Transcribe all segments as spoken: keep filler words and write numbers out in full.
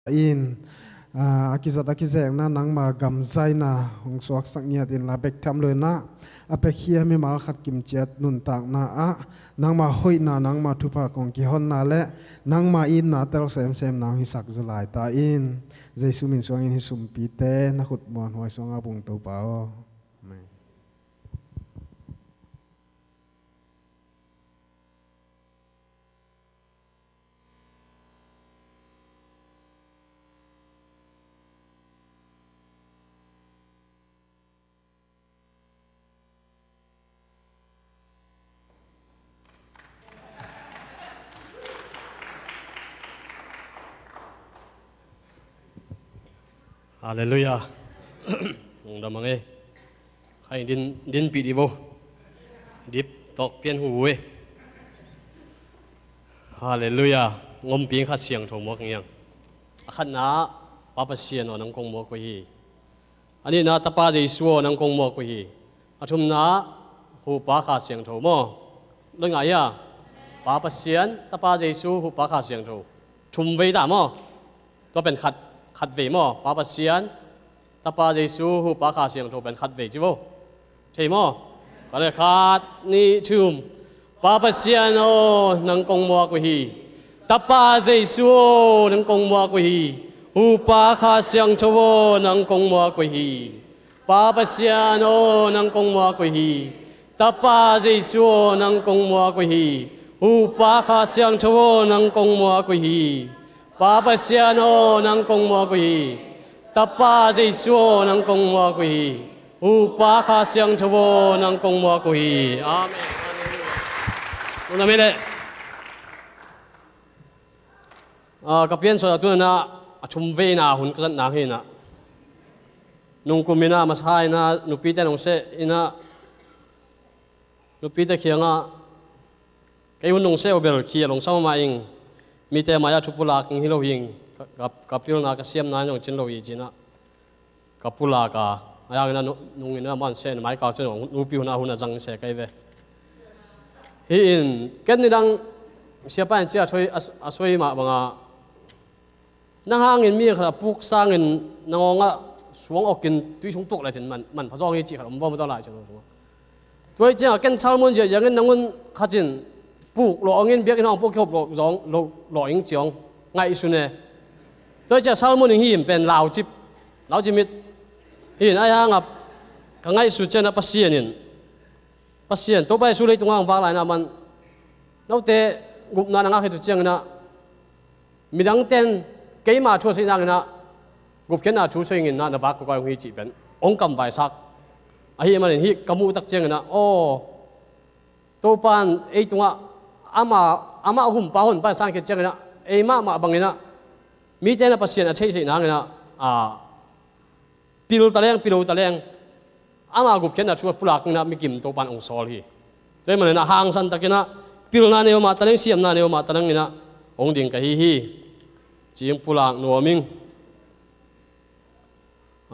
in, aa, a kizat a kizekna nangma gam zaina hong suaksak ngiat inla, bek tham lo inah a piakhia mimal khat kimciat nuntakna ah nangma hoihna, nangma thupha kong kihonna le nangma itna tel semsemna hong hisak zaw lai ta in. Jesu min suangin hih sumpite na khut muanhuai suanga bungto pa aw. Amen. Halleluiah. Lungdam ang e. Khai din, dinpih dih vo. Dip tawk pian hu e. Halleluiah. Ngompi kha siangtho muak ngiang. A khatna, Pa Pasian aw, nang kong muak uh hi. A nihna, Tapa Jesu aw, nang kong muak uh hi. A thumna, Huhpa Kha Siangtho maw? Lo ngah hia? Pa Pasian, Tapa Jesu, Huhpa Kha Siangtho. Thum vei ta maw? Tua pen khat, khat vei maw? Pa Pasian, Tapa Jesu, Huhpa Kha Siangtho pen khat vei ci vo. Thei maw? Ka le, khat, nih, thum. Pa Pasian aw, nang kong muak uh hi. Tapa Jesu aw, nang kong muak uh hi. Huhpa Kha Siangtho aw, nang kong muak uh hi. Pa Pasian aw, nang kong muak uh hi. Tapa Jesu aw, nang kong muak uh hi. Huhpa Kha Siangtho aw, nang kong muak uh hi. Pa Pasian aw, nang kong muak uh hi. Tapa Jesu aw, nang kong muak uh hi. Huhpa Kha Siangtho aw, nang kong muak uh hi. Amen. Halleluiah. Tuna mi le. Ah, ka pian sawt a tunana a thum veina hun ka zat nang hinah. Nungkum inah, masa inah, nupite nong seh inah, nupite khiangah, kei hun nong seh uh bel khi a longsam mah ing, mite mai-ah thu pulak ing hi lo hi ing, ka, ka, ka pilna, ka siamna in zong cin lo hi cinah. Ka pulak a, a yang inah nu-, nung inah man sen mai kau cin nupi hun a hun a zang se kai ve. Hi in, ken nidang siapa in cia a soi, a, a soi mah banga, nang hangin mi khat a puk sangin nang awngah suang awkin tui sung tuk lai cin man, man pha zawng hi cih khat om vaw mataw lai cin sungah. Tua hi ciangah ken sermon ziahziangin nangun khat in puk lawh awngin biakinn hong puk kihop lawh zawng, lawh, lawh ing ciang ngaihsun e. Tua hi ciah sermon ing hi in pen laucip, laucip mit. Hi in ai hangah ka ngaihsut cianah Pasian in, Pasian, Topa Jesu leitungah hong vak lainah man, note gupna na ngak hi tu cianginah, midangten keima thu a theih nanginah gupkhiatna thu soi inginah na vak kawikawi hong hi cih pen hong kamvaisak. Ahi manin hih ka muhtak cianginah, aw, Topa in ei tungah ama, amah humpa honpa sang khit cianginah ei mahmah banginah mite na Pasian a theihtheih nanginah, a, pil taleng, pil lo taleng, ama gupkhiatna thu a pulak inah mikim Topa in hong sawl hi. Tua hi maninah hangsan takinah pilna nei uh mah taleng, siamna nei uh mah talenginah hong ding ka hi hi. Cing pulak nuam ing.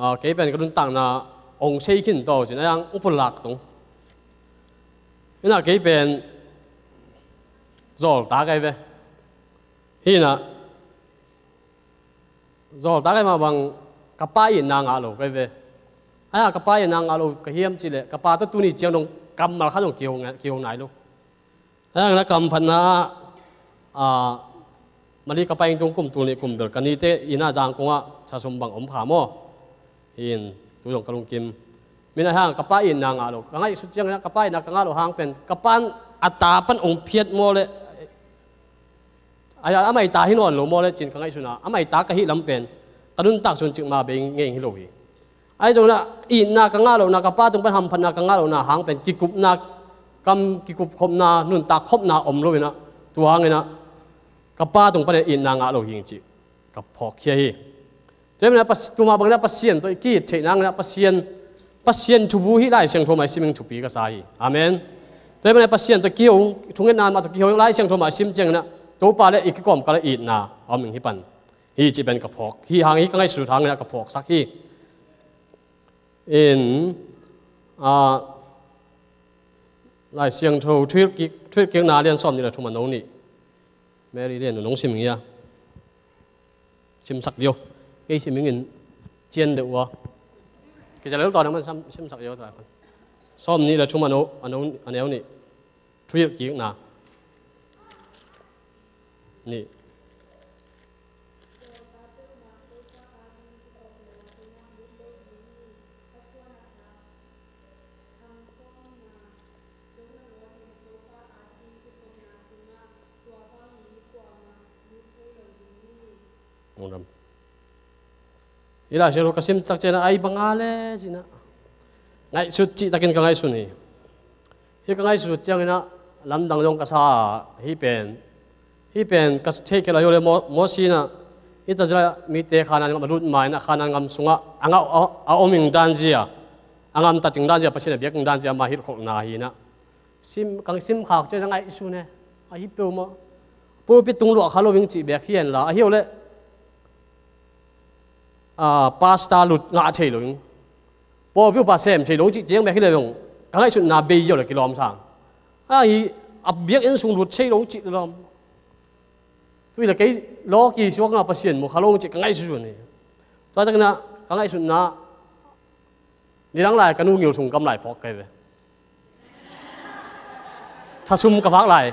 A, kei pen ka nuntakna hong sei khin tawh cin a yang hong pulak tung. Inah kei pen zawlta kai ve. Hinah zawlta kai mah bang ka pa itna ngah lo kai ve. Aia ka pa itna ngah lo ka hiam cihleh ka pa tawh tuni ciang dong kammal khat dong kiho ngai, kiho nai lo. Aia na kamphatna ah, a, mali ka pa ing tung kum tul nih kum bel ka nite ina Zangkongah thasum bang om kha maw? Hin tu dong ka lungkim. Min a hang ka pa itna ngah lo ka ngaihsut ciangin ka pa itna ka ngah lo hang pen ka pan a ta pan ong phiat maw le, a, a maita hi nawn lo maw le cin ka ngaihsun a, a maita ka hih lam pen ka nuntak sun cikmah bei ngei hi lo hi. Ahi zongin ah itna ka ngah lohna, ka pa tung pan hamphatna ka ngah lohna hang pen kikupna, kam kikup khopna, nuntak khopna om lo inah, tua hangin ah ka pa tung pan itna ngah lo hi cih ka phawkkhia hi. Tua hi manin ah Pas-, tuma bangin ah Pasian tawh i kihih theih nangin ah Pasian, Pasian thubu hih Lai Siangtho mah i siming thupi ka sa hi. Amen. Tua hi manin ah Pasian tawh kiho, thungetna mah tawh kiho, Lai Siangtho mah i sim ciangin ah Topa le i kikawmkal ah itna a om ing hi pan hi cih pen ka phawk. Hih hang hi ka ngaihsut hangin ah ka phawksak hi. In, a, Lai Siangtho Thuhilhkik, Thuhilhkikna lian sawm nih le thum a no nih. Mary lian nong sim ngia. Simsak dih o. Kei sim ingin cian deuh ua. Kei zalel tawn a man sam, simsak dih o ta. Sawm nih le thum a no, a no, a neu nih. Thuhilh kikna. Nih. Lungdam. Hih Lai Siangtho ka sim tak ciangin ah, ai bang a le ci-in ah, ngaihsut cih takin ka ngaihsun hi. Hih ka ngaihsut ciangin ah lamdang zong ka sa a, hih pen, hih pen ka theih kei lo hi le, Mo-, Mosi in ah hih tazia mite Khanaan gam a lut ma-in ah Khanaan gam sungah a ngah a, a om ing dan zia, a gamtat ing dan zia, Pasian a biak ing dan zia ama hilhkholhna hi-in ah, sim, ka sim khak ciangin ah ngaihsun e. Ahi peuhmah. Pulpit tung luah kha lo ing cih bek hi henla, ahi lo le, a, pastor lut ngah thei lo ing, pawlpi upa sem thei lo ing cih ciang bek hi le zong, ka ngaihsutna bei ziau le kilawm sang. Ahi, a biakinn sung lut thei lo ing cih le lawm. Tui le kei lawki suak nga Pasian mu kha lo ing cih ka ngaihsun hi. Tua takin ah ka ngaihsutna nidang lai ka nu ngil sung kam lai phawk ka hi ve. Thasum ka phak lai.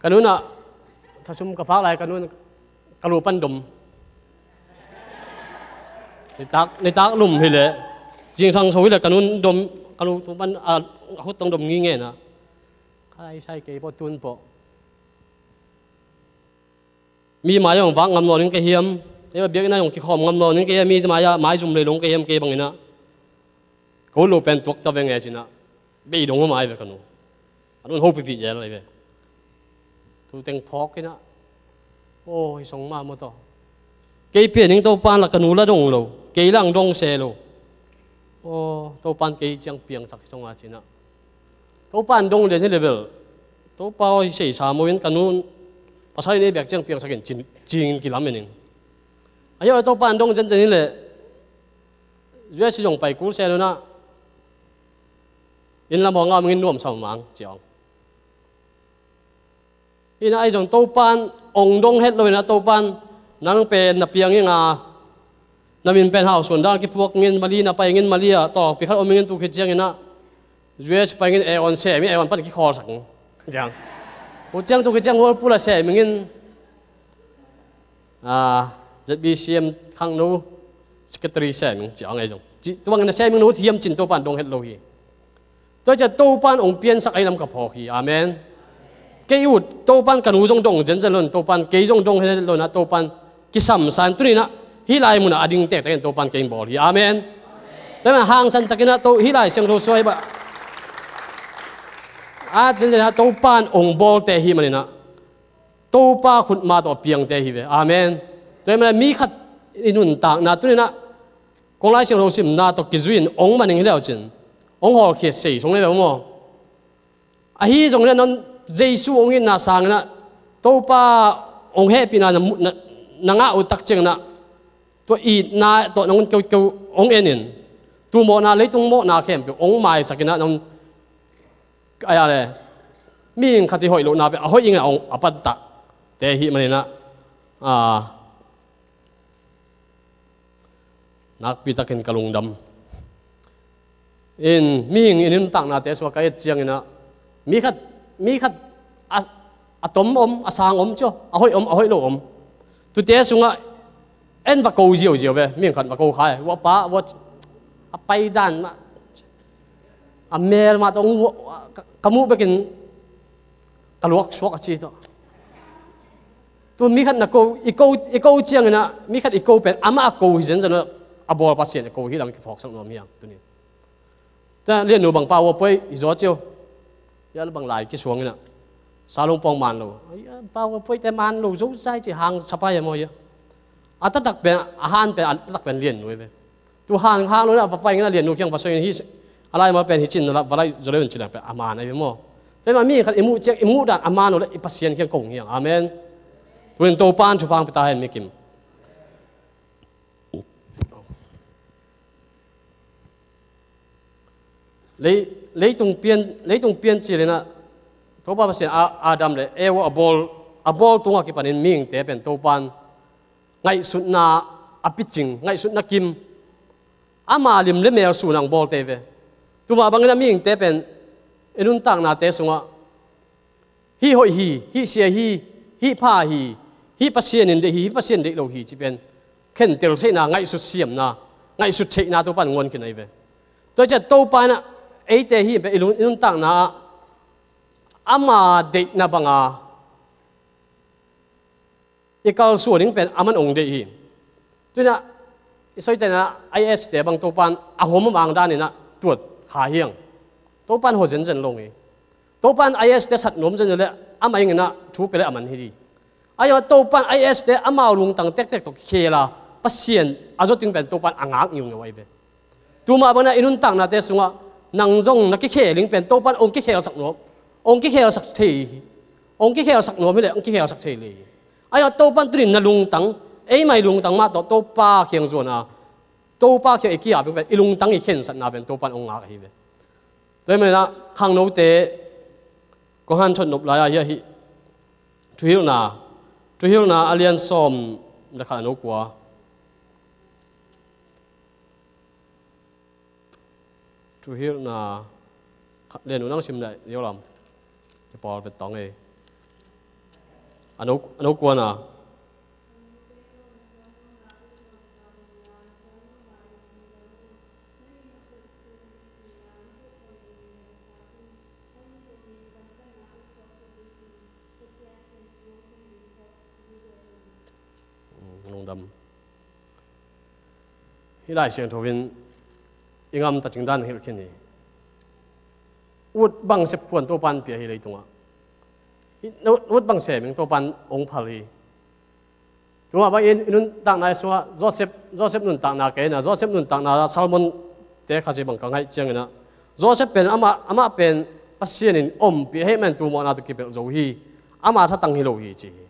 Ka nu in ah, thasum ka phak lai, ka nu in ka lu pan dom. Nitak, nitak lum hi leh, zingsang so hi leh ka nu in dom, ka lu tung pan, a, a khut tawh dom nginge in ah. Khai sai kei pawh tun pawh. Mi mai-ah hong vak ngam nawn ing ka hiam? Ei, biakinn ah hong kikhawm ngam nawn ing ka hiam? Mi mai-ah maizum lei lo ing ka hiam? Kei bangin ah ka ut loh pen tuak ta veng e ci-in ah, bei dong mahmah hi ve ka nu. A nu in hopihpih zel hi ve. Tu teng phawk in ah, aw, hi song mahmah tawh. Kei pen ing Topa'n la ka nu la dong lo, kei la hong dong se lo. Aw, Topa'n kei ciang piangsak hi song a ci-in ah, Topa'n dong lian hi leh bel, Topa aw, hi seisa mo in, ka nu in pasal in ei bek ciang piangsak in ci-in, ci-in kilamen ing. Ahi a, Topa'n dong zenzen hi leh U S zong pai kul se lo in ah, inn lam hong a om ing, nuamsa mahmah ing ci-a. Hi in ah, ahi zong Topa'n hong dong het lo in ah, Topa'n nang pen na piang ing a, na min pen hau suan dan kiphuak ing in, Mali na pai ing in, Mali ah tawlpi khat om ing in, tu khit ciangin ah U S pai ing in, aircon sem ing, aircon pan kikhawlsak ing ciang. Tu ciang, tu khit ciang Whirlpool ah sem ing in, a, Z B C M khangno secretary sem ing ciang, ahi zong. Ci, tu bangin na sem ing, na ut hiam ci-in Topa'n dong het lo hi. Tua ciang Topa'n hong piansak ahih lam ka phawk hi. Amen. Kei ut, Topa'n ka nu zong dong zenzen lo in, Topa'n kei zong dong het lo in ah, Topa'n kisamsa in tuni-in ah hih lai munah a ding tektek in Topa'n kei hong bawl hi. Amen. Tua ahih manin hangsan takin ah, Topa, hih Lai Siangtho suai bah, a zenzen ah Topa'n hong bawlte ahih manin ah, Topa khut mah tawh a piangte hi ve. Amen. Tua ahih manin mi khat i nuntakna tuni-in ah, kong Lai Siangtho simna tawh kizui-in hong man ing hi leu cin, hong hawlkhia sei sung le ve maw. Ahi zong le, nang Jesu hong itna sangin ah, Topa hong hehpihna na, na, na ngah uh tak ciangin ah, tua itna tawh nang un keukeu hong en in, tu mawhna, leitung mawhna khempeuh hong maisak in ah, nang, ai a le, mihing khat i hoih lohna pen a hoih ing a, hong a pantah te ahih manin ah, a, nakpi takin ka lungdam. In, mihing i nuntaknate sungah ka et ciangin ah, mi khat, mi khat a, a tom om, a sang om cio, a hoih om, a hoih lo om. Tute sungah en va ko ziauziau ve, mihing khat va ko kha e, vua pa, vua, a paidan mah, a mel mah tawh, ka, ka muh bekin ka luak suak a ci tawh. Tu mi khat na ko, i ko, i ko ciangin ah, mi khat i ko pen amah a ko hi zenzen lo, a bawl Pasian a ko hi lam kiphawksak nuam hi hang tuni. Tua liannu bang, Pa Vua Puai, i zaw cio. Hia bang lai kisuang in ah, Salung Pawng man lo. Ai, Pa Vua Puai te man lo zozai ci, hang sapai a maw hia. A taktak pen, a han pen, a taktak pen liannu hi ve. Tu hang hang lo in ah va pai in ah, liannu kiang va soi in, hi, a laimal pen hi cin na la, va laih zaw leu in ci leng pen a man ahi ve maw. Tua ahih manin mi khat i muh ciang, i muh dan a man lo leh i Pasian kiang ko hi hang. Amen. Tu-in Topa'n thupha hong pia ta hen, mi kim. Lei, leitung pian, leitung piancil in ah, Topa Pasian a, Adam le Eva a bawl, a bawl tungah kipanin mihingte pen Topan ngaihsutna a picing, ngaihsutna kim, ama lim le mel sun ang bawlte ve. Tuma bangin a mihingte pen i nuntaknate sungah hih hoih hi, hih sia hi, hih pha hi, hih Pasian in deih hi, hih Pasian deih lo hi ci pen khentel theihna, ngaihsut siamna, ngaihsut theihna Topan nguan khin ahi ve. Tua ciah Topa in ah eite hi pen i lun-, i nuntakna ah ama deihna banga i kalsuan ding pen aman ong deih hi. Tuinah i soite inah I S te bang Topan a hom a mang daninah tuat kha hiang. Topan hua zenzen lo hi. Topan I S te sat nuam zenzen le amah inginah thu pia le aman hi di. Ahi zongah Topan I S te amau lungtang tektek tawh khela Pasian a zawting pen Topan a ngak ngiungeu ahi ve. Tuma bangin ah i nuntaknate sungah nang zong na kikhel ding pen Topan ong kikhelsak nuam, ong kikhelsak thei hi. Ong kikhelsak nuam hileh ong kikhelsak thei le hi. Ahi zongah Topan tunin na lungtang, eimai lungtang mah tawh Topa kiang zuan a, Topa kiang i ki-ap ding pen i lungtang i khensatna pen Topan ong ngak ahi ve. Tua hi maninah khangnote kong hanthot nop lai-ah hiah hih Thuhilhna, Thuhilhna a lian sawm le khat a no kua. Thuhilhna khat lian uh nang sim leh ziolam. Ci pawl vet tawng ei. A no, a no kuana. Mm, lungdam. Hih Lai Siangtho in i ngamta cingdan hilh khin hi. Ut bang sep khuan Topan pia hi leitungah. Hih ut, ut bang sem in Topan ong phal hi. Tuma bangin i nuntakna i sungah Joseph, Joseph nuntakna kei inah, Joseph nuntakna Salmon te khaci bang ka ngaih cianginah, Joseph pen amah, amah pen Pasian in ompih ahih man tumawhna tawh kipelh zo hi. Ama thatang hi lo hi ci hi.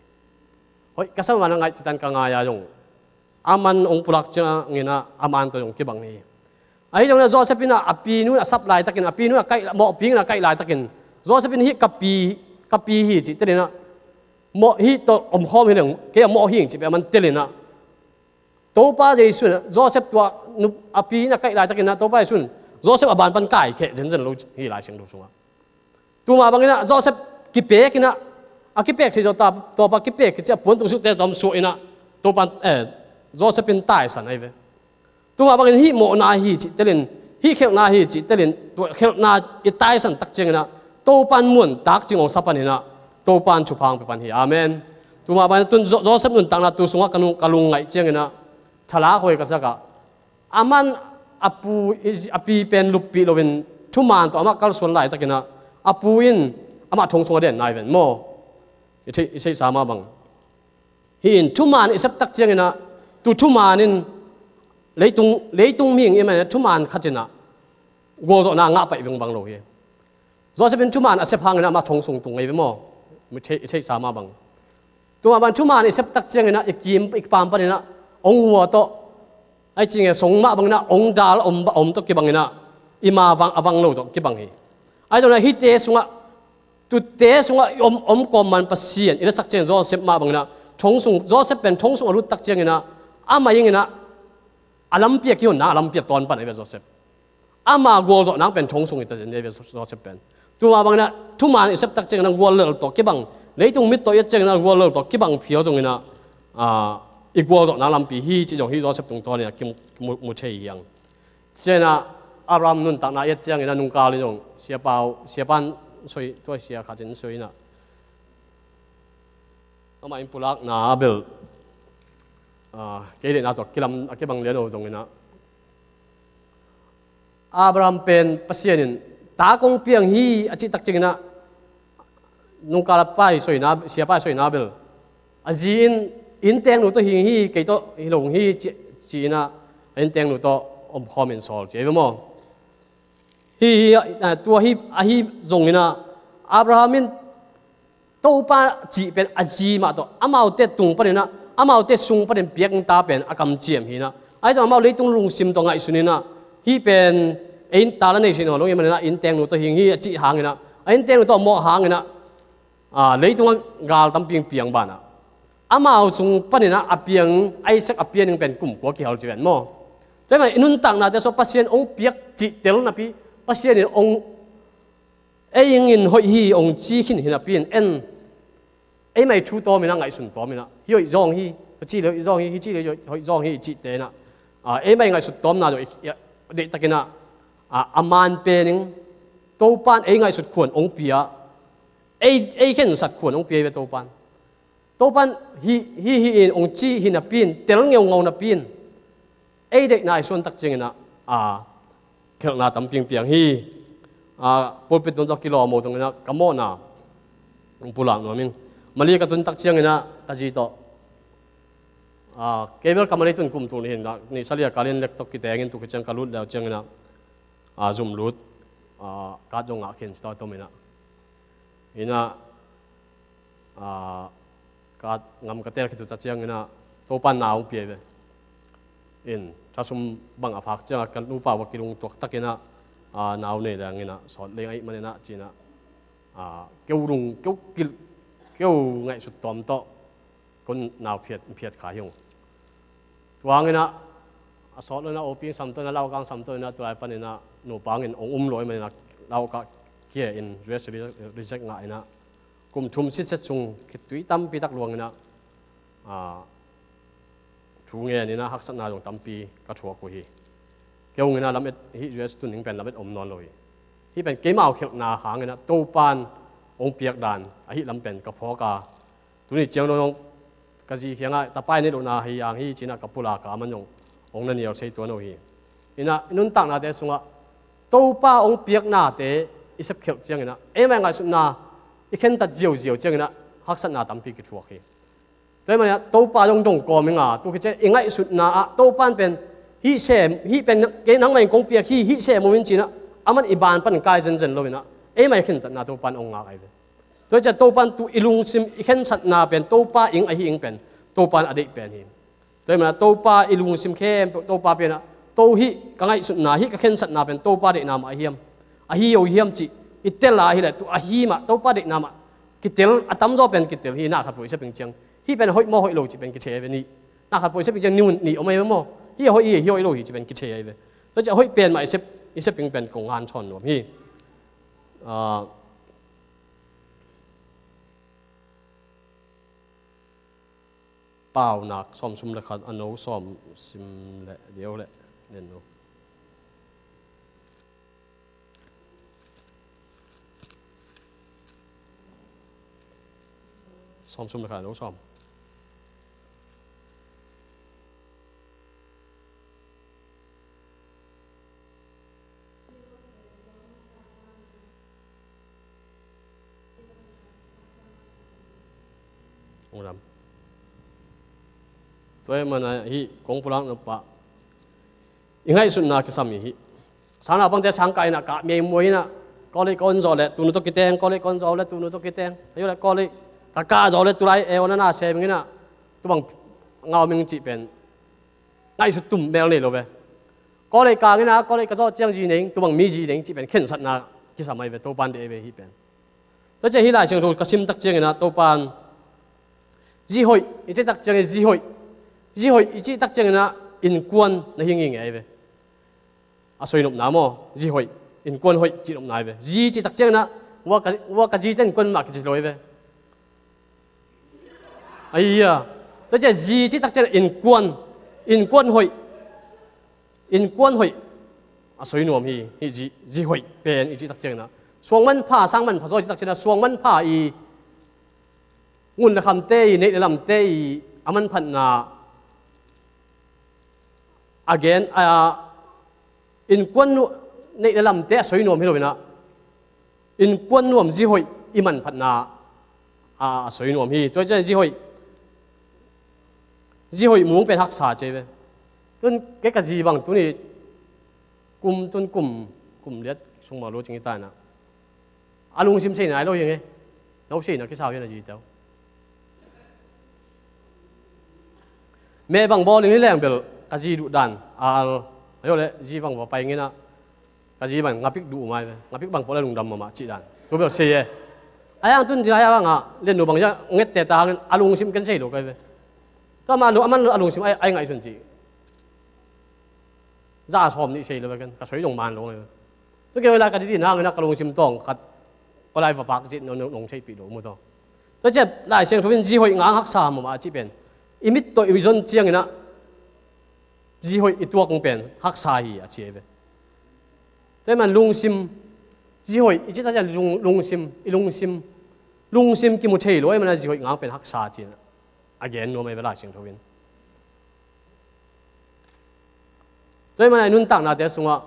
Hoih ka sam a ngaih citan ka ngai a zong aman ong pulak cianginah aman tawh zong kibang hi. Ahi zongin ah Joseph in ah a pi nu in a sap laitakin, a pi nu in a kaih, mawhpi in a kaih laitakin, Joseph in hih ka pi, ka pi hi cih telinah, mawh hih tawh omkhawm hi leng kei a mawh hi ing cih peh a man telinah, Topa Jesu in ah Joseph tua nu, a pi in a kaih laitakin ah Topa Jesu in Joseph a ban pan kaikheh zenzen lo hi Lai Siangtho sungah. Tuma bangin ah Joseph kipek inah, a kipek si zo ta, Topa kipek kici a puan tung sukte zom suah inah, Topa, eh, Joseph in taisan ahi ve. Tuma bangin hih mawhna hi cih telin, hih khelhna hi cih telin, tua khelhna i taisan tak cianginah Topan muan tak cing ong sa paninah Topan thupha ong pia pan hi. Amen. Tuma bangin tun Jo-, Joseph nuntakna tu sungah ka lung, ka lung ngaih cianginah thalak hoi ka sakah, aman a pu, a pi pen luppih loin thuman tawh amah kalsuan laitakinah a pu in amah thong sung a den nai ven maw? I theih, i theihsa mah bang. Hi in thuman i sep tak cianginah, tu thuman in leitung, leitung mihing i manah thuman khatinah gualzawhna ngah paih vingvang lo hi. Joseph in thuman a sep hanginah amah thong sung tung ngei ve maw? I theih, i theihsa mah bang. Tuma bang thuman i sep tak cianginah i kim, i kipam paninah ong hua tawh, ai cinge song mah banginah ong dal om, om tawh kibanginah i ma vang, a vang lo tawh kibang hi. Ai zonah hihte sungah, tute sungah i om, om kawm man Pasian i lasak ciangin Joseph mah banginah thong sung, Joseph pen thong sung a lut tak cianginah amah inginah a lampi a kihonna a lampi a tawn pan ahi ve Joseph. Ama gualzawh nang pen thong sung hi ta zen hi ve Joseph pen. Tuma banginah thuman i sep tak cianginah guallel tawh kibang, leitung mit tawh i et cianginah guallel tawh kibang phial zonginah, ah, i gualzawh nang lampi hi cih zong hi Joseph tungtawninah kimu, mu thei hiang. Cianah Abraham nuntakna i et cianginah nungkal in zong siapa uh, siapa in soi, tua sia khat in soi inah amah in pulakna a bel, ah, kei deihna tawh kilam a kibang lian uh zonginah Abraham pen Pasian in ta kong piang hi a cih tak cianginah nungkal a pai soina, siapa soina bel a zi in, "Inntengnu tawh hing hi, kei tawh hi lo hi," ci, ci inah a inntengnu tawh omkhawm in sawl ci ahi ve maw? Hi, hi, ah, tua hi, ahi zonginah Abraham in Topa cih pen a zi mah tawh amaute tung paninah, amaute sung panin piak ta pen a kamciam hinah. Ahi zong amau leitung lungsim tawh ngaihsun inah, hih pen ei in ta la nei sin haw lo i maninah inntengnu tawh hing hi a cih hanginah, a inntengnu tawh a mawh hanginah a, leitungah gal tampi piang banah, amau sung paninah a piang, Isaac a pian ding pen kum kua kihal ci ven maw? Tua hi mah i nuntaknate sungah Pasian hong piak cihtel napi, Pasian in hong, ei in hoih hi hong ci khin hi napi in en, ei mah i thu tawminah, ngaihsun tawminah, hi hoih zawng hi, tua ci le hoih zawng hi, hi ci le hoih zawng hi i cihte inah, a, ei mah i ngaihsut tawmna dong i, i, deihtakinah, a, a man pen ding, Topan ei ngaihsut khuan hong pia, ei, ei khensat khuan hong pia hi ve Topan. Topan hi, hi, hi in hong ci hi napi in, tel ngeungau napi in, ei deihna i suantak cianginah, a, khelhna tampi piang hi. A, pulpit tungtawh kilawm uh tunginah ka mawhna hong pulak nuam ing. Mali ka tuntak cianginah ka zi tawh, a, kei bel ka Mali tun kum tul nih hi inah, nih salia kalin lektok kitengin tu kiciang ka lut leu cianginah, a, zum lut, a, kat zong ngah khin ci tawh tominah. Inah, a, ka ngam ka tel khit uh ta cianginah Topan nau hong pia hi ve. In, thasum bang a phak ciangah ka nupa va kilungtuak takinah, a, nau nei lenginah sawt leng ahih maninah cinah, a, keu lung, keu kilh, keu ngaihsut tawm tawh kon nau phiat, phiat kha hi ung. Tuanginah a sawt lo inah, oping samto inah, laukang samto inah, tulai paninah nupangin hong um lo ahih maninah laukah kia in, U S reject ngah inah, kum thum sitset sung khitui tampi tak luanginah, a, thu ngeninah haksatna zong tampi ka thuak uh hi. Kei unginah lamet, hih U S tun ding pen lamet om nawn lo hi. Hih pen keimau khelhna hanginah Topan hong piak dan ahi lam pen ka phawk a, tuni ciang dong ka zi khiangah tapai nei lohna hi ang hi cinah ka pulak a, aman zong hong na nial sei tuan uh hi. Inah i nuntaknate sungah Topa hong piaknate i sepkhelh cianginah ei mah i ngaihsutna i khentat ziauziau cianginah haksatna tampi kithuak hi. Tua hi manah Topa zong dong kawm inga, tu khit ciang i ngaihsutna ah Topan pen hih sem, hih pen kei nangmah in kong piak hi, hih sem uh in cinah aman i ban pan kai zenzen lo inah ei mah i khentatna Topan hong ngak ahi ve. Tua hi ciah Topan tu i lungsim i khensatna pen Topa ing ahi ing pen Topan a deih pen hi. Tua hi manah Topa i lungsim khempeuh Topa penah, to hih ka ngaihsutna, hih ka khensatna pen Topa deihna mah ahi hiam? Ahi o hiam cih i tel a hileh tu ahi mah Topa deihna mah kitel, a tamzaw pen kitel hi. Na khat peuh i sep ing ciang hih pen hoih maw hoih lo cih pen kithei ahi ve. Nih, na khat peuh i sep ing ciang nih, nih om ahi ve maw? Hih a hoih hi, hih hoih lo hi cih pen kithei ahi ve. Tua ciah hoih pen mah i sep, i sep ing pen kong hanthawn nuam hi. Ah, Paunak sawmsum le khat, a no sawm sim le deuh le nen no. Sawmsum le khat, a no sawm. Ung lam. Tua hi manah hih kong pulak nop ah i ngaihsutna kisam hi. Sangnaupangte sangkah inah kah meimuai inah college ka on zawh le tunu tawh kiteng, college ka on zawh le tunu tawh kiteng. Ahi le college ka kah zawh le tulai e on a na sem ing inah tubang ngau ming cih pen ngaihsut tum mel nei lo ve. College kang inah college ka zawh ciang zi nei ing, tubang mi zi nei ing cih pen khensatna kisam ahi ve, Topan deih ahi ve hih pen. Tua ciah hih Lai Siangtho ka simtak cianginah Topan zi hoih i cihtak ciangin zi hoih, zi hoih i cihtak cianginah innkuan na hi ngingei ahi ve. A soinopna maw, zi hoih, innkuan hoih cihnopna ahi ve. Zi cihtak cianginah ua ka, ua ka zite innkuan mah kici lo ahi ve. Ahi a, tua ciah zi cihtak cianginah innkuan, innkuan hoih, innkuan hoih a soi nuam hi. Hih zi, zi hoih pen i cihtak cianginah suang manpha, sang manpha zaw i cihtak cianginah suang manpha i ngun le khamte i, neih le lamte i a manphatna a gen, a, innkuan nu-, neih le lamte a soi nuam hi lo inah innkuan nuam zi hoih i manphatna a, a soi nuam hi. Tua ciah zi hoih, zi hoih mung pen haksa ci ahi ve. Tun kei ka zi bang tuni kum, tun kum, kum liat sung mah lo cing hi ta inah a lungsim sei nai lo hi ing e. No sei na kisau hi na zi teu. Meh bang bawl ing hi leng bel ka zi duh dan al, ahi le zi bang va pai ing inah ka zi bang ngapik duh mai ve. Ngapik bang pawl a lungdam mahmah cih dan tu bel sei e. A yang tun dinai a bangah liannu bang ya ngette ta hangin a lungsim ken sei lo kai ve. Tua ma a lungsim ai ngaihsun ci. Za a sawm nih sei lo ve ken ka soi zong man lo ngai ve. Tua kei hoih lai ka didi na hangin a ka lungsim tawng khat ko lai va pak cih nong seihpih lo mu tawh. Tua ciah Lai Siangtho in zi hoih ngang haksa mama a cih pen i mit tawh i zon cianginah zi hoih i tuak pen haksa hi a ci ei ve. Tua hi man lungsim, zi hoih i cih ta ciah lungsim, i lungsim, lungsim kimu thei lo ei manah zi hoih ngang pen haksa cinah a gen nuam ei ve Lai Siangtho in. Tua hi manah i nuntaknate sungah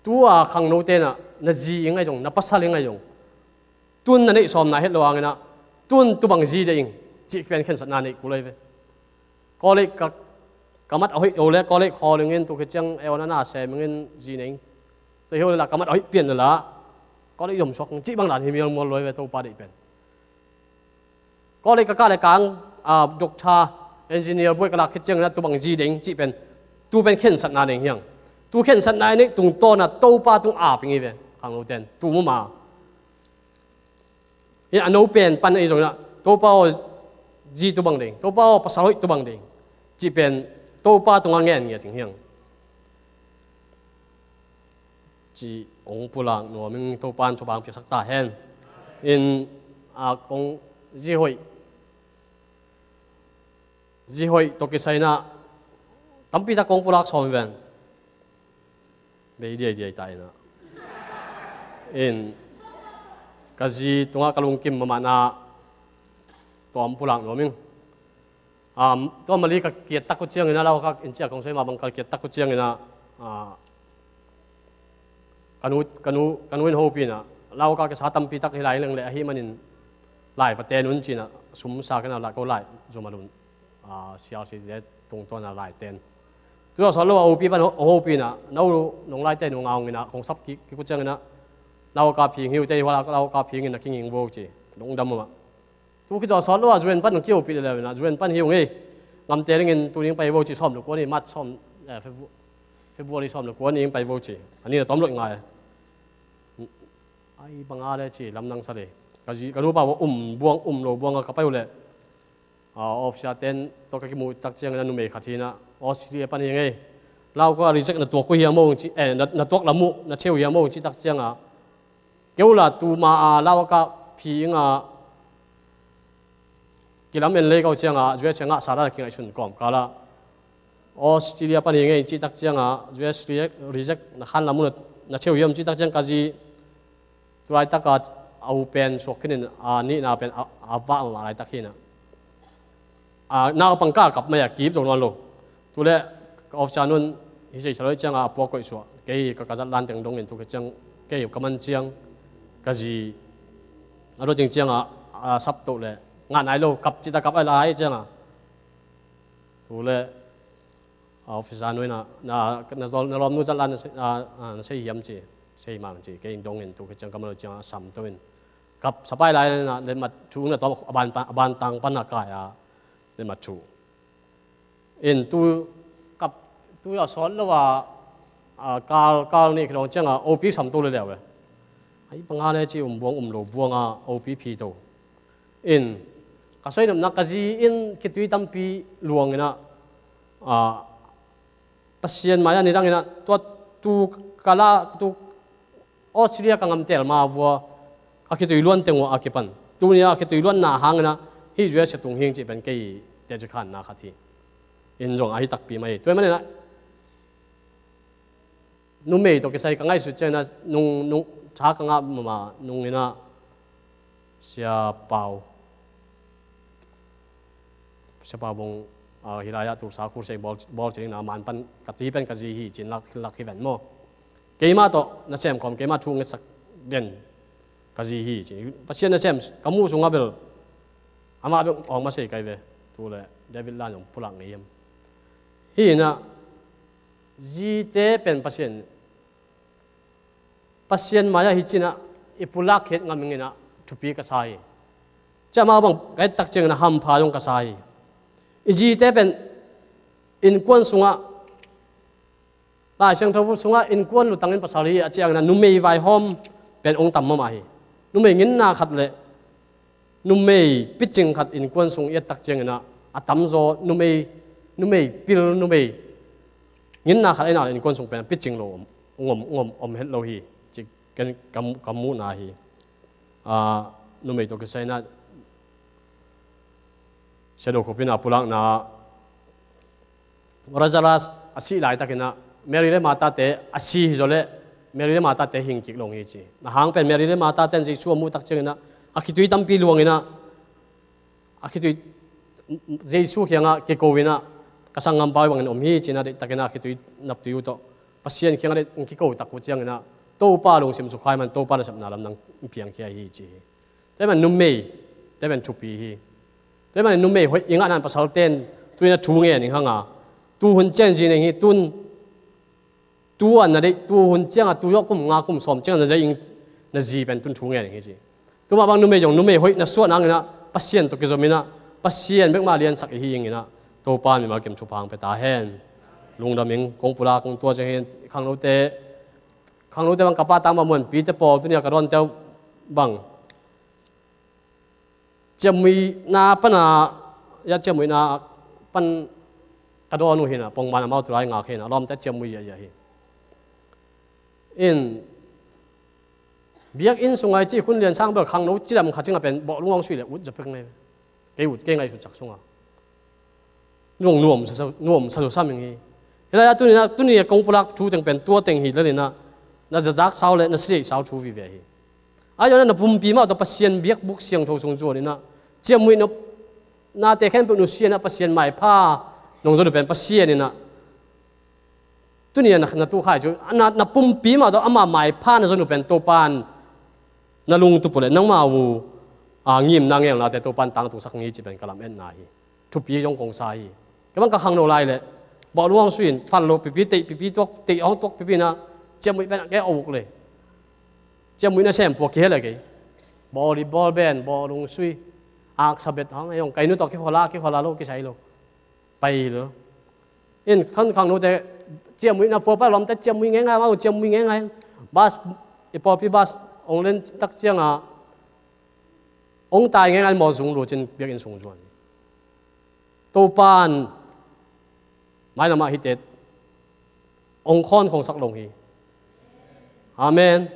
tua khangno tenah na zi i ngai zong, na pasal i ngai zong, tun na neih sawmna het lo hanginah tun tubang zi deh ing cih pen khensatna neih kul ei ve. College ka, ka mat a hoih lo le college khawl ingin tu khit ciang eona na sem ingin zi nei ing. Tua hi lo le la ka mat a hoih pian le la college zomsuak ing cih bang dan hi mialmual lo ei ve Topa deih pen. College ka kah le kang doctor, engineer buai ka lak khit cianginah tubang zi deng cih pen tu pen khensatna deng hiang. Tu khensatna i neih tungtawnah Topa tung ap ing hi ve khangno ten tu mama. Hi a no pen pan ahi zonginah Topa aw zi tubang deng, Topa aw pasal hoih tubang deng cih pen Topa tungah ngen ngiat ing hiang. Ci hong pulak nuam ing Topa in thupha hong piaksak ta hen. In a kong zi hoih zi hoih tawh kisai inah tampi tak kong pulak sawm hi ven. Bei diaidiai ta inah in ka zi tungah ka lungkim mahmahna tawm pulak nuam ing. Tua mali ka kiattak uh cianginah lauka in ciah kong soi mah bang ka kiattak uh cianginah ka nu in hopih inah lauka kisa tampi tak hi lai leng le ahi manin lai va ten un cinah sum sa kena la ko lai zuma lun sialsite tungtawnah lai ten. Tua sawt lo a opi pan hopih inah no nong lai ten uh ngaunginah kong sap kik uh cianginah lauka phing hi uh te hi hua lauka phingin a kinging vo ci lungdam uh mah. Tu khit zawh sawt lo a zuen pan hong kiopih leleu inah zuen pan hi ung ei. Ngamte dingin tuni hong pai vo ci sawm le kua ni March sawm February sawm le kua ni hong pai vo ci a ni na tawm loih ngai. Ai banga le ci lamdang sa le ka nupa um buang um lo buanga ka pai uh leh officer ten tawh ka kimuh tak ciangin a numei khat hinah Australia pan hi ngei. Lauka reject na tuak uh hiam o ci, eh, na tuak lam uh na theu hiam o ci tak cianga keu la tuma a lauka phi inga kilam en lei kau cianga zuai cianga sara kingaihsun kawm kala Australia pan hi ngei cih tak cianga zuai reject na khan lam uh na theu hiam cih tak ciang ka zi tulaitaka a u pen suak khinin a nihna pen a vah mah laitak hinah naupang ka kap mai a kip zo nawn lo. Tule ka officer nun hi sei saloi cianga a puak koih suah kei hi ka ka zat lan teng dongin tu ka ciang kei hi ka man ciang ka zi a dua ting cianga a sap toh le ngah nai lo kap cita kap ai lai cianga tule a officer nuina na lawmnu zat lan na sei hiam ci sei mang ci kei dongin tu ka ciang ka man lo cianga a sam tohin kap sapai lai na letmat thu na tawm a ban tang pan a kai a letmat thu in tu kap tu a sawt lo a kal kal nih kidong cianga opi sam tu le leu e. Ai panga le ci um buang um lo buanga opi phi to in ka soinopna ka zi in khitui tampi luangina Pasian mai a nidangina tua tu kala tu Australia ka ngamtel ma vua ka khitui luan teng uh a kipan tunia khitui luanna hangina hi zuai sia tung hing cih pen kei teci khanna khat hi. In zong ahi takpi mai tuai manina numei tawh kisai ka ngaihsut ciangina nung nung tha ka ngah mama nungina sia pau sia pau bong hilai ah tulsa khur sei bawl cingna man pan ka ti pen ka zi hi cin lak hi ven maw? Keimah tawh na sem khawm keimah thu ngetsak den ka zi hi ci Pasian na sem ka muh sungah bel amah bek awng ma sei kai ve. Tule David lan zong pulak ngei hiam? Hi inah zite pen Pasian Pasian mai-ah hi cinah i pulak khiat ngam inginah thupi ka sa hi. Ciamah bang ka ettak cianginah hampha zong ka sa hi. I zite pen innkuan sungah Lai Siangtho sungah innkuan lutangin pasal hi a cianginah numei vaihawm pen ong tam mahmah hi. Numei nginna khat le numei picing khat innkuan sung i et tak ciangin ah, a tamzaw numei, numei pil, numei nginna khat a inah le innkuan sung pen picing lo om, om, om, om het lo hi, ci ken ka, ka muhna hi. Ah, numei tawh kisai inah Siadaw khup inah pulakna, Lazarus a sih laitakin ah Mary le Martha te a si hi zaw leh Mary le Martha te hing kik lo hi ci. A hang pen Mary le Martha ten Jesu a muh tak ciangin ah a khitui tampi luangin ah, a khitui Jesu kiangah kiko inah, "Ka sanggampa uh bangin om hi," ci-in ah deihtakin ah a khitui naptui uh tawh Pasian kiangah deih kiko tak uh ciangin ah Topa lungsim sukha ahih man Topa nasepna lam nang piangkhia hi ci hi. Tua ahih man numei, tua ahih man thupi hi. Tua ahih man numei hoih i ngah nan pasalten tu-in ah thu ngen ing hang a, tu hun ciang zi ning hi, tun, tu a na deih, tu hun ciang a, tu zawh kum nga kum sawm ciang a na deih ing, na zi pen tun thu ngen ing hi ci. Tua mah bang numei zong numei hoih na suah nangin ah Pasian tawh kizom in ah Pasian bek mah liansak i hi ing in ah Topa in mimal kim thupha hong pia ta hen. Lungdam ing, kong pulak kong tua ciang hi. Khangnote, khangnote bang ka pa tang bang muanpite pawl tuni a ka dawnte uh bang ciamnuihna pan a, ya ciamnuihna pan ka dawn uh hi inah, pongman amau tulai ngak hi inah, lawmte ciamnui ziahziah hi. In, biakinn sungah i cih khun lian sang bel khangno cidam khat cingah pen bawh lungawng sui le ut zaw pek ngei. Kei ut kei ngaihsut cak sungah. Nuam, nuam sa, nuam sa, sa ming hi. Hi lai-ah tuni-in ah, tuni a kong pulak thu teng pen tua teng hi lel in ah, na zazak sau le na siaih sau thu vive hi. Ahi zongin ah na pumpi mah tawh Pasian biakbuk siangtho sung zuan in ah, ciamnuih nop, nate khempeuh nusia in ah Pasian maipha nong zon uh pen Pasian in ah, tuni a na, na tukhai cu, na, na pumpi mah tawh ama maipha na zon uh pen Topa in na lungtup uh le nangmah uh, a, ngimna ngelnate Topa in tangtungsak ni ci pen ka lametna hi. Thupi zong kong sa hi. Kei bang ka khangno lai leh bawh lungawng sui in, fal lo pipi, teih pipi tuak, teih hong tuak pipi in ah, ciamnuih pen a kei a uk le. Ciamnuih nasem puak kihel a kei. Bawl i bawl ben, bawh lung sui. Aksa bet hong, ei hong, kai nu tawh kikholh a, kikholh a lo, kisai lo. Pai lo. In, khang, khangnote ciamnuihna phual pai lawmte ciamnui ngeingai, amau ciamnui ngeingai. Bus, i pawlpi bus hong len tak ciangah hong tai ngeingai, maw zung luat in biakinn sung zuan. Topa in mailamah hihte hong khawnkhongsak lo hi. Amen.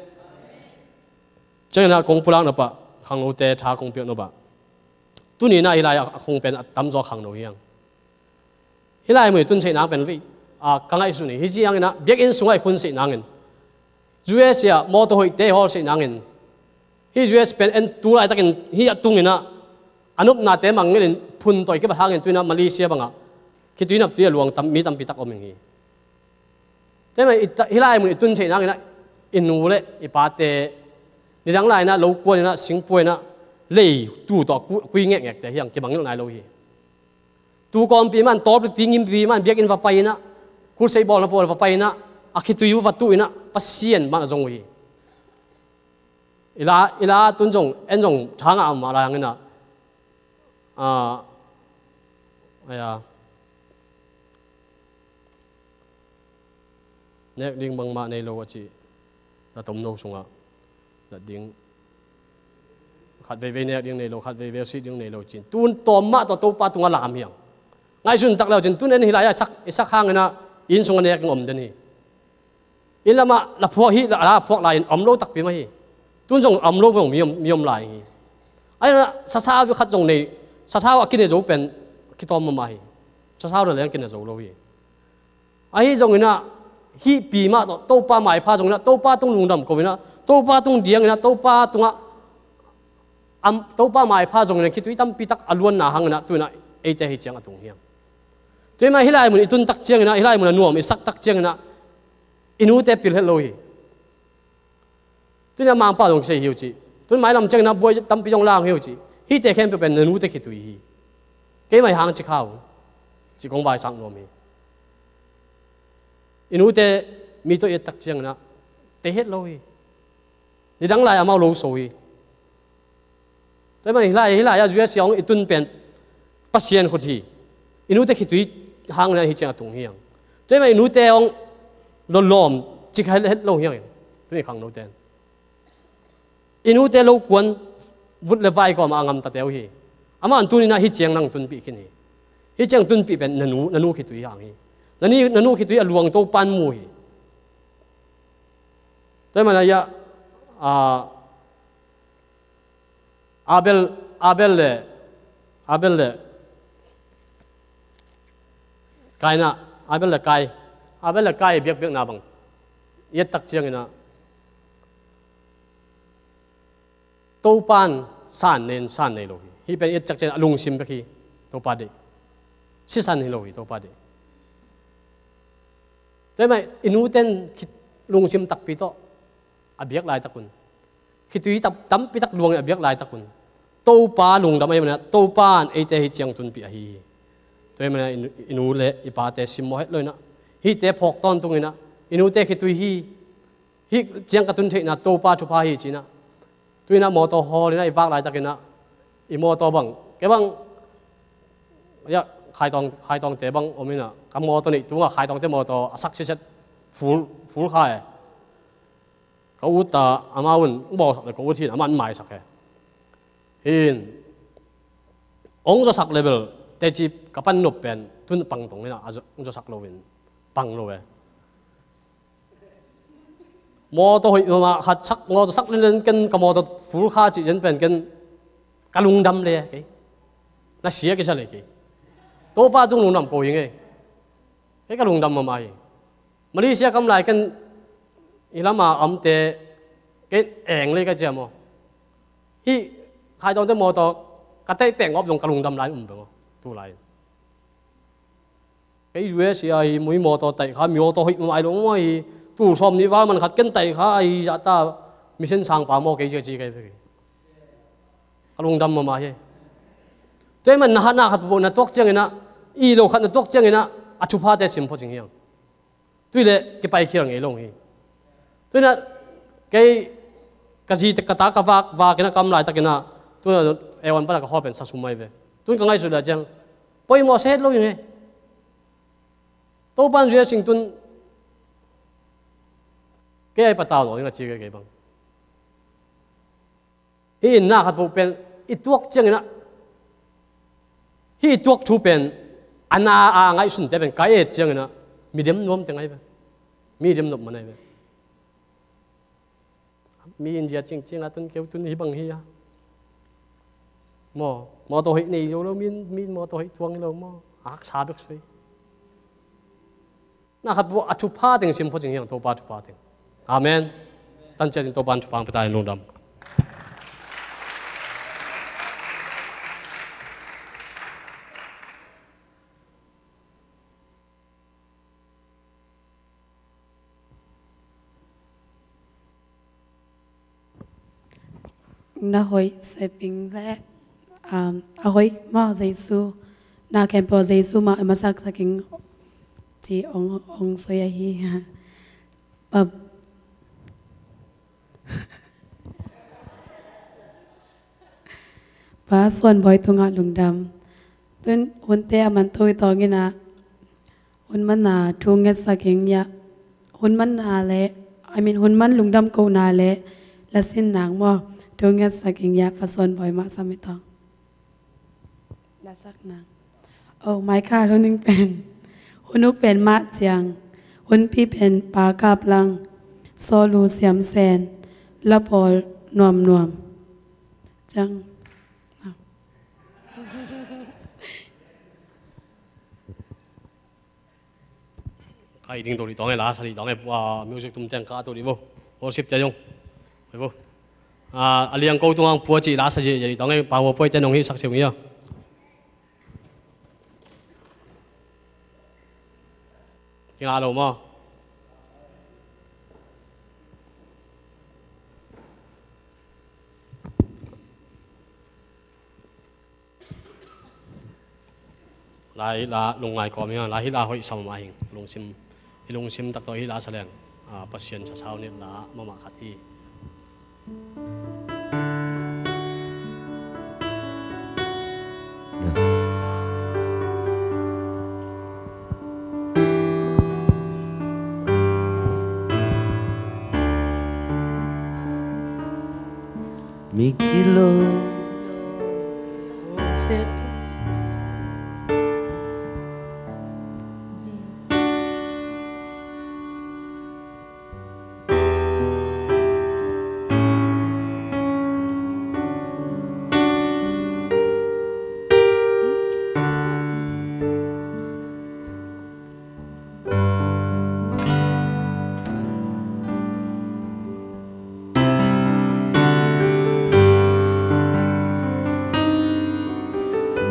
Ciangin ah kong pulak nop ah, khangnote tha kong piak nop ah, tuni-in ah hih lai-ah a khung pen a tamzaw khangno hi hang. Hih lai mun i tun theih nang pen vei, a, ka ngaihsun hi. Hih ciangin ah biakinn sungah i khun theih nangin, U S A ah mawtaw hoihte i hawl theih nangin, hih U S pen en tu laitakin hih a tungin ah a nopnate mangngilhin phun tawh i kibat hangin tu-in ah Malaysia bangah khitui naptui a luang tam, mi tampi tak om ing hi. Tua ahih man i ta-, hih lai mun i tun theih nangin ah i nu le i pate nidang lai-in ah lo kuan in ah singpua in ah lei tu tawh ku-, kui ngekngekte hi hang, kimangngilh nai lo hi. Tu kawmpi man, tawlpipi ngimpipi man biakinn va pai in ah, crusade bawlna pawl va pai in ah, a khitui uh va tuh in ah Pasian man a zong uh hi. I la, i la tun zong, en zong tha ngah mah lai hangin ah, a, aya, nek ding bangmah nei lo a ci. Na tomno sungah na ding, khat veivei nek ding nei lo, khat veivei sih ding nei lo cin, tun tawm mah tawh Topa tungah lam hi hang. Ngaihsun tak le uh cin, tun en hih lai-ah i sak, i sak hangin ah inn sungah nek ding om den hi. Inn lamah la phuak hi, la, la phuak lai-in om lo takpi mah hi. Tun zong om lo, mi om, mi om lai hi. Ahi zongin ah sathau khat zong nei, sathau a kine zo pen kitawm mahmah hi. Sathau le leng kine zo lo hi. Ahi zongin ah hih pi mah tawh Topa maipha zongin ah, Topa tung lungdam ko in ah, Topa tung diang in ah, Topa tungah, am, Topa maipha zongin ah khitui tampi tak a luanna hangin ah tu-in ah eite hih ciang a tung hi hang. Tua ahih man hih lai mun i tun tak ciangin ah, hih lai mun a nuam i sak tak ciangin ah i nute pil het lo hi. Tuni a Mangpau zong kisei hi uh cih. Tun mailam ciangin ah buai tampi zong lang hi uh cih. Hihte khempeuh pen na nute khitui hi. Keimah i hang ci kha uh, cih kong vaisak nuam hi. I nute mi tawh i et tak ciangin ah tei het lo hi. Nidang lai amau lo so hi. Tua ahih man hih lai, hih lai-ah U S A hong i tun pen Pasian khut hi. I nute khitui hangin ah hih ciang a tung hi hang. Tua ahih man i nute hong lawlawm ci kha het lo hi hang. Tuni khangnote in I nute lo kuan vut le vai kawmah a ngamtate uh hi. Amah in tuni-in ah hih ciang nang tunpih khin hi. Hih ciang tunpih pen na nu, na nu khitui hang hi. Na ni, na nu khitui a luang Topa'n mu hi. Tua ahih manin ah, ah, Abel, Abel le, Abel le Kain ah, Abel le Kain, Abel le Kain biakpiakna bang i et tak ciangin ah, Topa'n san nei, san nei lo hi. Hih pen i et tak ciangin a lungsim bek hi, Topa deih. Sisan hi lo hi, Topa deih. Tua ahih manin i nute'n khit lungsim takpi tawh a biak laitak un, khitui tam, tampi tak luangin a biak laitak un, Topa lungdam ahih manin ah Topa'n eite hih ciang tunpih ahi hi. Tua ahih manin ah i nu, i nu le i pate simmawh het lo-in ah, hihte phawk tawntungin ah, i nute khitui hi, hih ciang ka tun theihna Topa thupha hi ci-in ah, tu-in ah mawtaw hawlin ah i vak laitakin ah, i mawtaw bang, kei bang, ya, Khaitawng, Khaitawngte bang om in ah, ka mawtaw neih tungah Khaitawngte mawtaw a sak siset, full, full kha e. Ka ut a, amau in bawlsak le ka ut hi-in amah in maisak hi. Hi-in hong zawsak level teci ka pan nop pen tun pang tong in ah, a zaw, hong zawsak lo-in pang lo e. Mawtaw hoih mahmah khat sak, mawtaw sak lenlen ken, ka mawtaw full kha cih zen pen ken ka lungdam le kei. Na sia kisa le kei. Topa tung lungdam ko hi ngei. Kei ka lungdam mahmah hi. Malaysia kam lai ken i lama omte kei eng le ka ciam aw. Hih Khaitawngte mawtaw ka tei peng op zong ka lungdam lai um beng aw. Tu lai. Kei U S A hi, mui mawtaw taih kha, mi mawtaw hoih mah ai lo mah hi, tul sawm nih val man khat ken taih kha ahi zahta, mission sangpa maw kei ci, ci kei ve kei. Ka lungdam mahmah hi. Tua ahih manin na hat na khat peuhpeuh na tuak ciangin ah, i lo khat na tuak ciangin ah, a thuphate sim phot cing hi hang. Tui le kipaikhial ngei lo hi. Tui-in ah kei ka zi ka ta ka vak, vak in ah kam laitakin ah, tu-in ah A one pan ah ka khawl pen sa sum ahi ve. Tu-in ka ngaihsut leh ciang poimawh se het lo hi ngei. Topa'n zui a sing tun kei a i patau lo ding a ci kei, kei bang. Hih in na khat peuh pen i tuak ciangin ah, hih i tuak thu pen a na a ngaihsunte pen ka et ciangin ah, mi dem nuam teng ahi ve. Mi dem nop man ahi ve. Mi in zia cingcing a tun keu tun hi bang hi a. Maw, mawtaw hoih nei lo lo, mi in, mi in mawtaw hoih tuang hi lo maw. A haksa bek suai. Na khat peuh a thupha teng sim phot cing hi hang, Topa thupha teng. Amen. Tan ciat in Topa in thupha hong pia ta hen, lungdam. Na hoih seping le, um, a hoih mah Jesu, na khempeuh Jesu mah a masak saking ci ong, ong soi ahi. Pa, Pa Suan Bawi tungah lungdam. Tun hunte a man to i tawng in ah, hun manna thu ngetsak ing ia. Hun manna le, I mean, hun man lungdam kohna le, lasin nang maw, thu ngetsak ing ia, Pa Suan Bawi mah sam i tawng. Lasak nang. Oh, mai kha, hun ning pen. Hun uk pen mah ciang. Hunpi pen Pa Kap Lang. Sawlu Siam Sen. Lapawl Nuam Nuam. Ciang. Ka i ding to dih tawng e, la sa dih tawng e, music tum teng ka to dih vo. Worship te dong. Vo. A liang ko tung ang pua ci la sa dih tawng e, pa vo pua te nong hi sak siu ngia. Kinga lo maw. Lai la lungngai kawm hi hang, lai hi la hoih sa mahmah hi hang. Lungsim, i lungsim tak tawh hi la sa leng, a, Pasian sasau nilh la mahmah khat hi. Bigilo.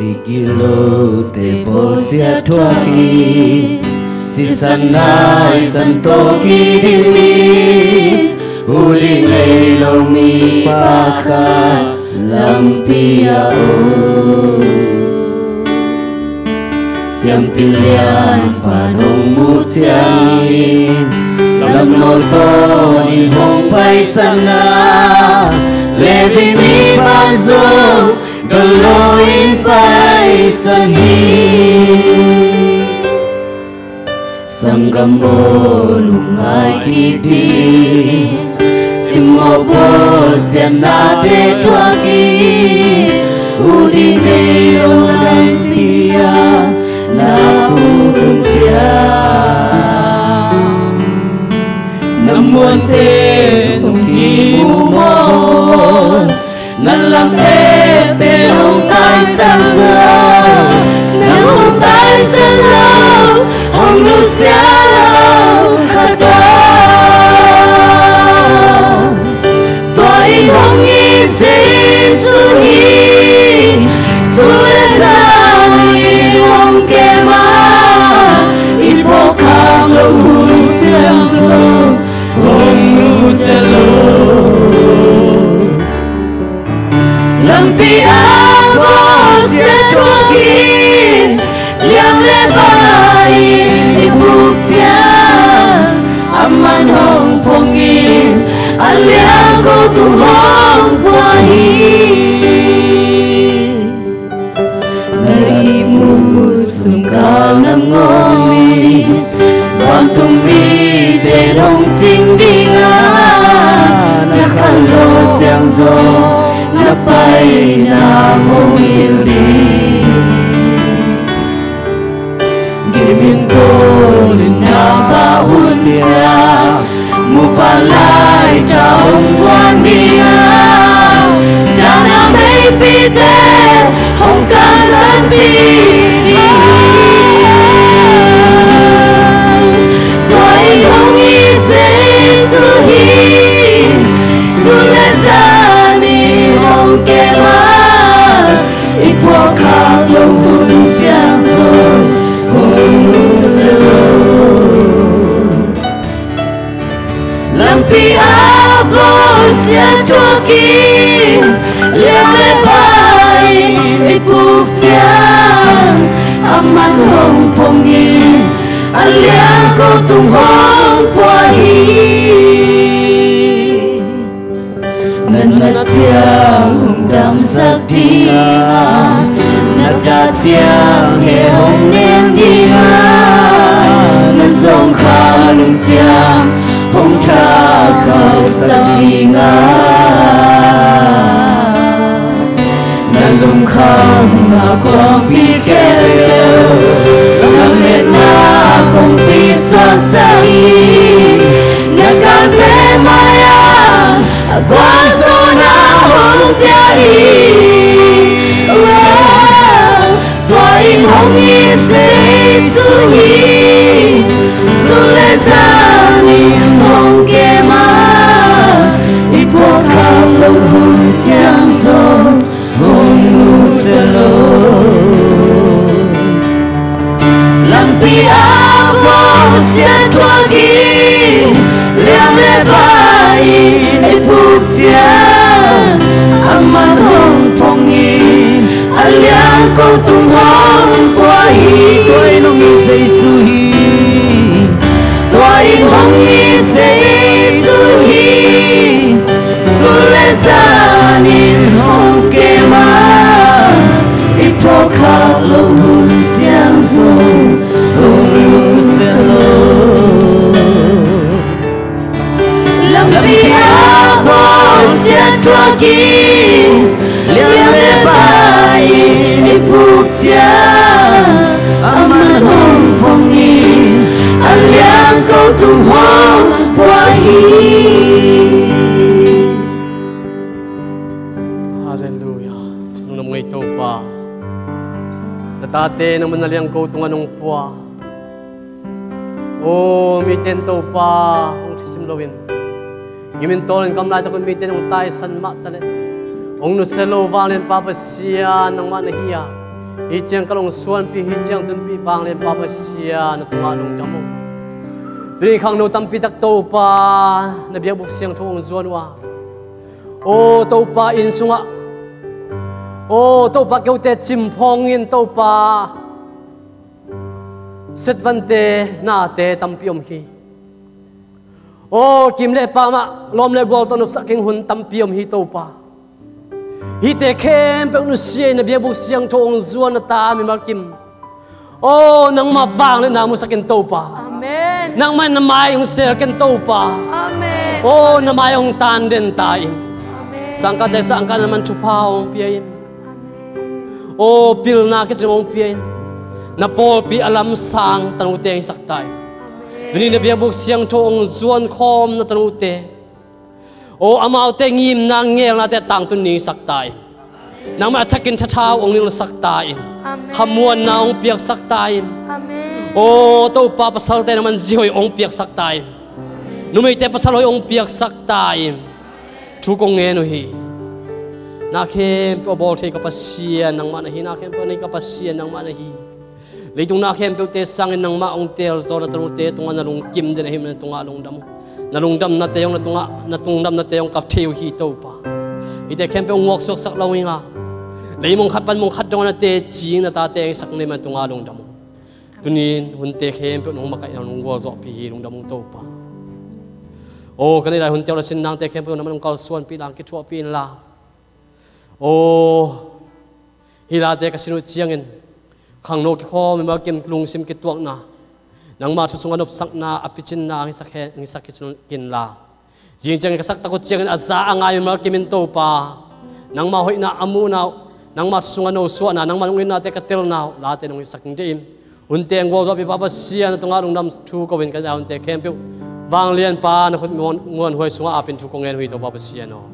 Migilote bawlsia thuakin, sisan nai san tawh kidimin, ut ding nei lo mipa khat lampi ah om. Siampi lianpa'n hong muh ciangin, lamnawn tawnin hong paisan a, Levi mipa'n zong dawn loin paisan hi. Sanggam aw, lungngai kik ding, simmawh bawlsiatnate thuakin, ut ding nei lo lampi ah na puk un ciang, na muante hong kimu mawk, na lam-ette hong taisan zo, na hong taisan lo, hong nusia lo khat om. Tua in hong it Jesu hi. Sun le zan in hong kem a, i phawk khak loh hun ciang zong hong nusia lo. Lampi ah bawlsiat thuakin, liang le bai in i puk ciang, aman hong phong in, a liangko tung hong pua hi. Na ihmu sumkal nangawn in, vantung mite hong cing ding a, na khanlawh ciang zong na paina hong hilh ding. Gim in tawnin na bah hun ciang, muvanlai tha hong guan ding a, dana meipite hong kantanpih ding. Tua in hong it Jesu hi. Sun le zan in hong kem a, i phawk khak loh hun ciang zong hong nusia lo. Lampi ah bawlsiat thuakin, liang le bai in i puk ciang, aman hong phong in, a liangko tung hong pua hi. Na nat ciang hong damsak ding a, na dah ciang heh hong nem ding a, na zawngkhal hun ciang hong thakhauhsak ding a, na lungkham a kuampi khempeuh, na metna kongpi suaksak in, na kalte mai-ah a gualzawhna hong pia hi. Tua in hong it Jesu hi. Sun le zan in hong kem a, i phawk khak loh hun ciang zong hong nusia lo. Lampi ah bawlsiat thuakin, liang le bai in i puk ciang, aman hong phong in, a liangko tung hong pua hi. Tua in hong it Jesu hi. Tua in hong it Jesu hi. Sun le zan in hong kem a, i phawk khak loh hun ciang zong hong nusia lo. Lampi ah bawlsiat Ate nangman na liangko tungah nong pua. Aw, mite in Topa hong thusim loin, ngimin tawlin kamlai takun mite in hong taisan mah taleh, hong nusia lo vanglianpa Pasian nangmah na hi a, hih ciang kal hong suanpih, hih ciang tunpih vanglianpa Pasian na tungah lungdam ung. Tuni khangno tampi tak Topa na biakbuk siangtho hong zuan uh a, aw Topa, inn sungah, aw Topa, keute cimphawng in Topa, setvante nate tampi om hi. Aw kim le pam ah lawm le gual tawh nopsak keng hun tampi om hi Topa. Hihte khempeuh nusia in na biakbuk siangtho hong zuan na ta mimal kim, aw nangmah vangliatna musak in Topa. Amen. Nangmah in na mai hong sel ken Topa. Amen. Aw na mai hong tan den ta in. Amen. Sangkahte sangkah na man thupha hong pia in. Amen. Aw pilna kicing hong pia in. Na pawlpi a lamsang tanote hisak ta in. Amen. Tuni na biakbuk siangtho hong zuan khawm na tanote, aw amaute ngimna ngelnate tangtun ningsak ta in. Nangmah a thakin thathau hong nilsak ta in. Amen. Khamuanna hong piaksak ta in. Amen. Aw Topa, pasalte nangman zihoih hong piaksak ta in. Numeite pasal hoih hong piaksak ta in. Thu kong ngen uh hi. Na khempeuh a bawl thei ka Pasian nangmah na hi, na khempeuh a nei ka Pasian nangmah na hi. Leitung na khempeuhte sangin nangmah hong teelzaw na tanote tungah na lungkim den ahih manin na tungah lungdam uh. Na lungdamnate hong, na tungah, na tungdamnate hong kap thei uh hi Topa. Hihte khempeuh nguaksuaksak lo ing a, leimong khat pan mong khat dongah na teci na tate hong hisak na hih manin na tungah lungdam uh. Tuni-in hunte khempeuh nong makaihna nong gualzawhpih hi, lungdam ung Topa. Aw ka neih lai hunte uh, na sin nangte khempeuh nangman hong kalsuanpih inla, hong kithuahpih inla. Aw hih late ka sin uh ciangin khangno kikhawm mimal kim lungsim kituakna, nangmah thu sungah nopsakna a picinna hong hisak hen, hong hisak hi cin inla. Zing ciangin ka sak tak uh ciangin a za a ngai mimal kim in Topa, nangmah hoihna a muhna uh, nangmah thu sungah nosuahna, nangmah lungdamnate ka telna uh, late nong hisak ding deih in. Hunte hong gualzawhpih Pa Pasian na tungah lungdam thu ko-in ka neih lai hunte khempeuh vanglianpa na khut muan, muanhuai sungah apin thu kong ngen uh hi Topa Pasian aw.